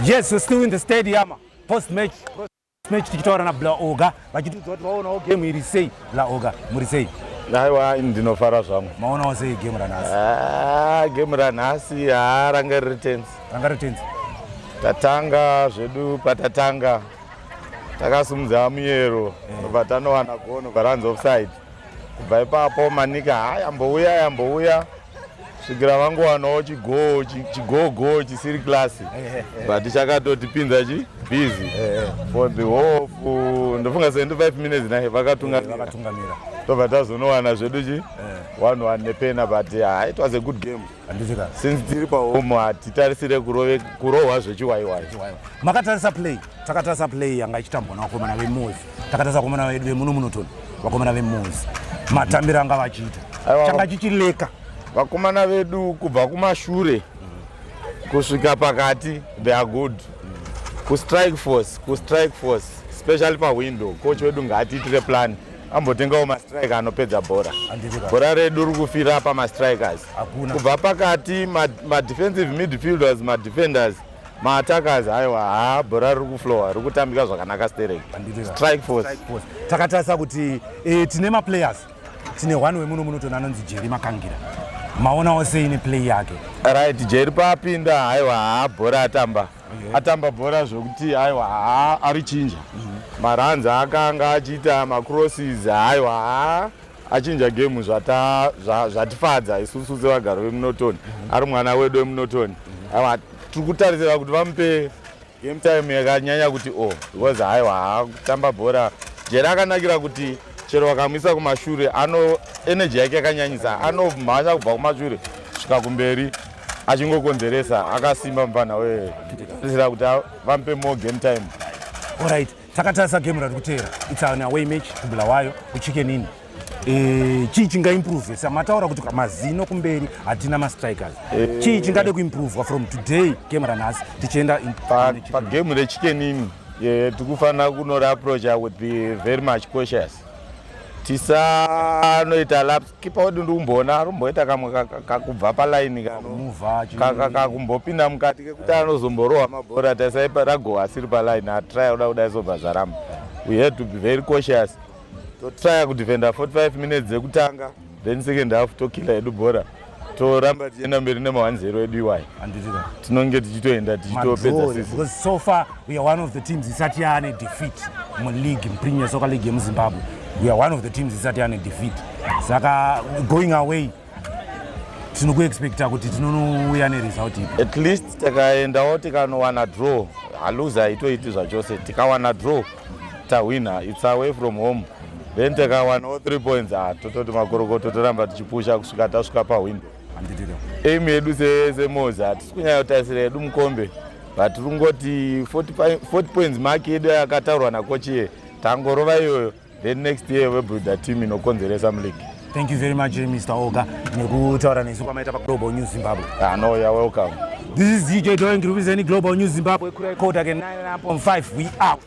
Yes, we're still in the stadium. Post match. Match tichitaura naBla Oga vachitiudza kuti vaonawo game iri sei. Bla Oga, muri sei? Aiwa, ini ndinofara zvangu. Maonawo sei game ranhasi? Ah, game ranhasi haa ranga riri tense. Ranga riri tense. Tatanga zvedu patatanga takasimudza muyero ndobva tanowana gono bvaranzi offside. Kubva ipapo Manica haa yambouya yambouya svikira vangowanawo chigoo chigoo chisiri class but chakatotipinza chi busy for the whole of ndofunga 75 minutes naye vakatungamira. Vakatungamira. Tobva tazonowana zvedu chi 1-1 nepena, but it was a good game. Handiti ka? Since tiri pahome, hatitarisire kurohwa zvechiwaiwai. Makatarisa play, takatarisa play yanga ichitambwa navakomana veMWOS, takatarisa vakomana vedu vemuno muNorton, vakomana veMWOS, matambiro anga vachiita Aiwa. changa chichileka. Vakomana vedu kubva kumashure kusvika pakati, they are good. Kustrike force, kustrike force, especially pawindow, coach wedu ngaatiitire plan, ambotengawo mastrike anopedza bhora. Handiti ka? Bhora redu riri kufira pamastrikers. Hakuna. Kubva pakati, madefensive midfielders, madefenders, maattackers, aiwa, haa, bhora riri kuflowa, riri kutambika zvakanaka sterek. Handiti ka? Strike force. Force. Takatarisa kuti tine maplayers, tine one wemuno muNorton anonzi Jerry Makangira. Maonawo sei neplay yake? Right, Jerry paapinda, haiwa, haa, bhora atamba, atamba bhora zvokuti aiwa, haa, ari chinja maruns akanga achiita, macrosses, aiwa, haa, achinja game zvatifadza isusu sevagari vemuNorton. Ari mwana wedu wemuNorton. Aiwa, tiri kutarisira kuti vamupe game time yakanyanya kuti o, because haiwa, haa, kutamba bhora Jerry akanakira kuti chero vakamuisa kumashure, ano energy yake yakanyanyisa, anomhanya kubva kumashure kusvika kumberi achingokonzeresa, akasimba mufana wetarisira kuti vamupe more game time. Alright, takatarisa game rari kuteera, it's an away match kuBulawayo, kuChicken Inn. Chii chingaimprove? Samataura kuti mazino kumberi hatina mastrikers, chii chingade kuimprovwa from today, game ranhasi, tichienda Pagame reChicken Inn, tikufanira kunoreapproacha with the very much cautious, tisanoita lapse. Kipa wedu ndikumboona arumboita kamwe kakubva palaini kano muvha kakumbopinda mukati kekuti anozomborohwa mabhora tasaipa rago asiri palaini, atraya kuda kudai sobva zvaramba. We had to be very cautious, totraya kudefenda 45 minutes dzekutanga, then second half tokilla yedu bhora, toramba tichienda mberi nema1-0 edu iwayo. Handiti ka? Tinonge tichitoenda tichitopedza Madraw, season. Because so far we are one of the teams isati yaane defeat muleague, muPremier Soccer League yemuZimbabwe. We are one of the teams isati yaane defeat, saka going away tinokuexpecta kuti tinonouya neresult ipi? At least tikaendawo tikanowana draw, haluza haitoiti zvachose. Tikawana draw, tahwina, it's away from home. Then tikawanawo 3 points, ah, tototi makorokoto, toramba tichipusha kusvika tasvika pawindow. Handiti ka? Aim yedu seMWOS, hatisi kunyanya kutarisira yedu mukombe, but tiri kungoti 40 points mark yedu yakataurwa nacoach iye, tangorova iyoyo, then next year webuilda team inokonzeresa muleague. Thank you very much, Mr Oga, nekutaura nesu kwamaita paGlobal News Zimbabwe. Ah, no, you're welcome. This is DJ Doing representing Global News Zimbabwe. Kurai Code again, 99.5. We out.